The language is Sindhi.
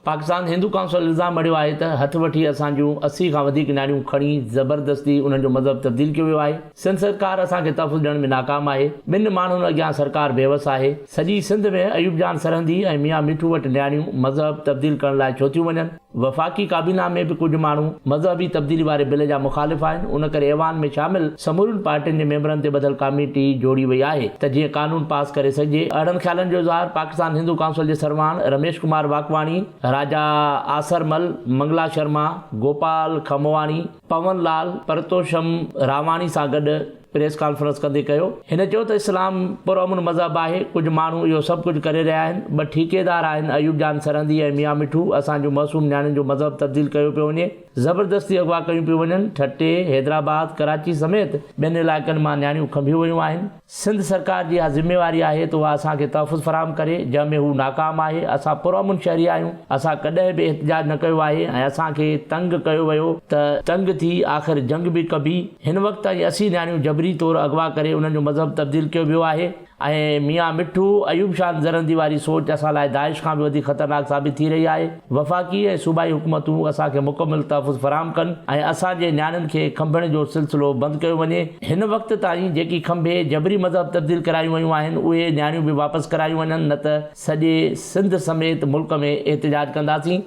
پاڪستان هندو ڪائونسل الزام مڙهيو آهي ته هٿ وٺي اسان جون 80 کان وڌيڪ نياڻيون کڻي زبردستي انهن جو مذهب تبديل ڪيو ويو آهي. سنڌ سرڪار اسان کي تحفظ ڏيڻ ۾ ناڪام آهي. ٻن ماڻهن اڳيان سرڪار بيوس آهي. سڄي سنڌ ۾ ايوب جان سرهندي ۽ ميان مٺو وٽ نياڻيون مذهب تبديل ڪرڻ لاء ڇو ٿيون وڃن؟ وفاقي ڪابينا ۾ به ڪجهه ماڻهو مذهبي تبديلي واري بل جا مخالف آهن، ان ڪري ايوان ۾ شامل سمورين پارٽين جي ميمبرن تي ٻڌل ڪاميٽي جوڙي وئي آهي ته جيئن قانون پاس ڪري سگهجي. اهڙن خيالن جو اظهار پاڪستان هندو ڪائونسل جي سرواڻ رميش ڪمار واڪواڻي، راجا آسر مل، منگلا شرما، گوپال کمواڻي، پون لال، پرتوشم راواڻي سان گڏ پريس ڪانفرنس ڪندي ڪيو. هن چيو ته اسلام پرامن مذهب آهي، ڪجهه ماڻهو اهو سڀ ڪجهه ڪري رهيا آهن، ٻه ٺيڪيدار آهن ايوب جان سرهندي ۽ ميان مٺو، اسان جون معصوم نياڻين جو مذهب تبديل ڪيو پيو وڃي، زبردستي اغوا ڪيون پيون وڃن، ٺٽي، حيدرآباد، ڪراچي سميت ٻين علائقن مان نياڻيون کنڀيون ويون آهن. سنڌ سرڪار جي اها ذميواري آهي ته اها اسان کي تحفظ فراهم ڪري، جنهن ۾ هو ناڪام آهي، اسان پرامن شهري آهيون، اسان ڪڏهن به احتجاج نه ڪيو آهي ۽ اسان کي تنگ ڪيو ويو ته تنگ ٿي آخر جنگ به ڪبي، هن وقت تائين 80 نياڻيون جبري طور اغوا ڪري انهن جو مذهب تبديل ڪيو ويو آهي ۽ ميان مٺو ايوب شان زرندي واري سوچ اسان لاء داعش کان به وڌيڪ خطرناڪ ثابت ٿي رهي آهي، وفاقي ۽ صوبائي حڪومتون اسان کي مڪمل تحفظ فراهم ڪن ۽ اسان جي نياڻين کي کنڀڻ جو سلسلو بند ڪيو وڃي، هن وقت تائين جيڪي کنڀي جبري مذهب تبديل ڪرايون ويون آهن اهي نياڻيون به واپس ڪرايون وڃن نه ته سڄي سنڌ سميت ملڪ ۾ احتجاج ڪنداسين.